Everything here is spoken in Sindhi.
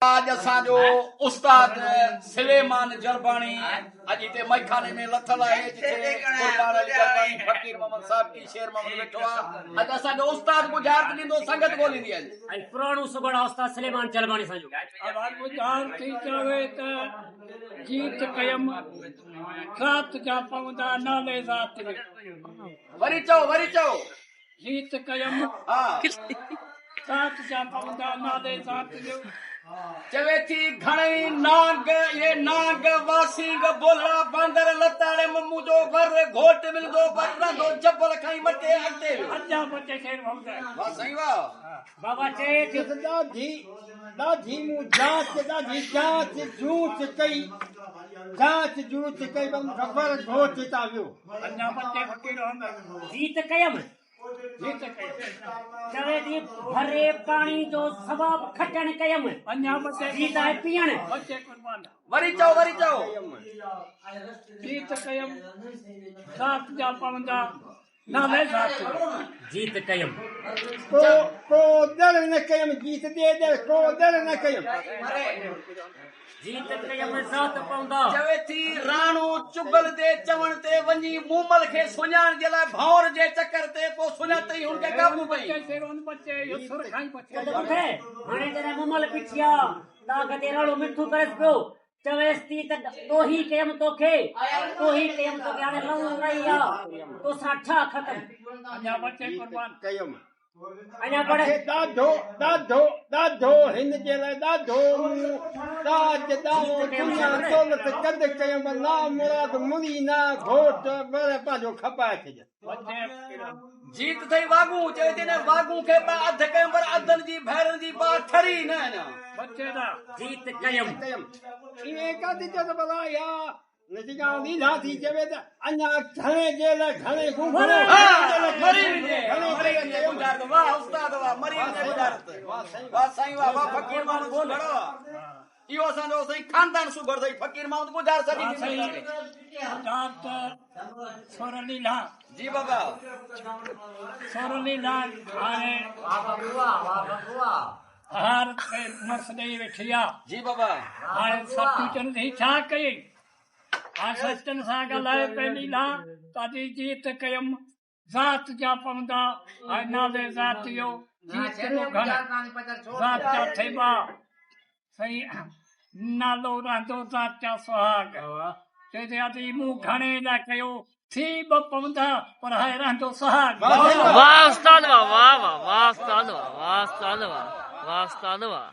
اڄ اسان جو استاد سليمان جرباڻي اڄ هتي مئخاني ۾ لٿل آهي جتي قربان علي جرباڻي فقير محمد صاحبڪي شير محمد ويٺو آهي اڄ اسان جو استاد ڳجهارت ڏيندو سنگت ڳوليندي اڄ. ۽ پراڻو سگهڙ آ استاد سليمان جرباڻي اسان جو. اها ڳجهارت ٿي چوي ته جيت ڪيم ذات جا پوندا نالي ذات ۾. وري چئو وري چئو. جيت ڪيم ذات جا پوندا نالي ذات جو. چوي ٿي گهڻئي نانگ اهي نانگ واسينگ بولڙا باندر لتاڙي ممون جو ور گهوٽ ملندو پر رهندو جبل کان ئي مٽي اڳتي ويو. اڃا بچي شير محمد. واه سائين واه. بابا چئي ٿي. چيس ڏاڍي ڏاڍي مون جاچ ڏاڍي جاچ جوچ ڪئي جاچ جوچ ڪئي پر مون کي ور گهوٽ هتان ويو. اڃا بچي فقير محمد. جيت ڪيم. جيت ڪيم. چوي ٿي ڀري پاڻي جو ثواب کٽڻ ڪيم. اڃا بچي جيت آهي پيئڻ. بچي قربان. وري چئو وري چئو. جيت ڪيم ذات جا پوندا نالي ذات جو. جيت ڪيم. ڪو ڪو ڏر نه ڪيم جيت ڏي ڏر ڪو ڏر نه ڪيم. جيت ڪيم ذات پوندا. چوي ٿي راڻو چغل جي چوڻ تي وڃي مومل کي سڃاڻ جي لاء ڀنور جي چڪر تي پوء سڃاتئين هن کي قابو ڪيائين. ته ٻڌ هاڻي جڏهن مومل بيٺي آ ڏاگهه تي راڻو منٿون ڪريس پيو چويس ٿي ته ڏوهي ڪيم توکي ڏوهي ڪيم توکي هاڻي لئون رهي آ توسان ٺاهه ختم. ڪيم اڃا پڙهه. اکي ڏاڍو ڏاڍو ڏاڍو هن جي لاء ڏاڍو مون ڏاج ڏانو دنيا دولت گڏ ڪيم نا مراد مڙي نا گهوٽ ور پنهنجو کپائي ڇڏ. جيت ٿئي واڳون چوي ٿي نه واڳون کي ٻه اڌ ڪيم پر اڌن جي ڀيرن جي باهه ٺري نه اڃا. جيت ڪيم. ڪيم ائين ڪاٿي چئو ته ڀلا اها نتيجا ليلا ٿي چوي ته اڃا گهڻي جي لاء گهڻي گهنگهرو مري وڃي مري وڃي ڳجهارت واه استاد واه مري وڃي ڳجهارت واه سائين واه واه فقير محمد سگهڙ واه اهو اسان جو سائين خاندان سگهڙ سائين فقير محمد ڳجهار سڄي زندگي ڳجهارت سر ليلا جي بابا سر ليلا هاڻي هار تي مرس ڏئي ويٺي آ. جي بابا. هاڻي سچ چون ٿي ڇا ڪيئي؟ هاڻ سچن سان ڳالهائي پئي ليلا تادي جيت ڪيم ذات جا پوندا هاڻي نالي ذات جو جيت ڪيڏو گهڻ ذات جا ٿيٻا سائين نالو رهندو ذات جا سهاڳ چئي ٿي ادي مون گهڻي لاء ڪيو ٿي به پوندا پر هاء رهندو سهاڳ. واه استاد واه واه واه واه استاد واه واه استاد واه واه استاد واه.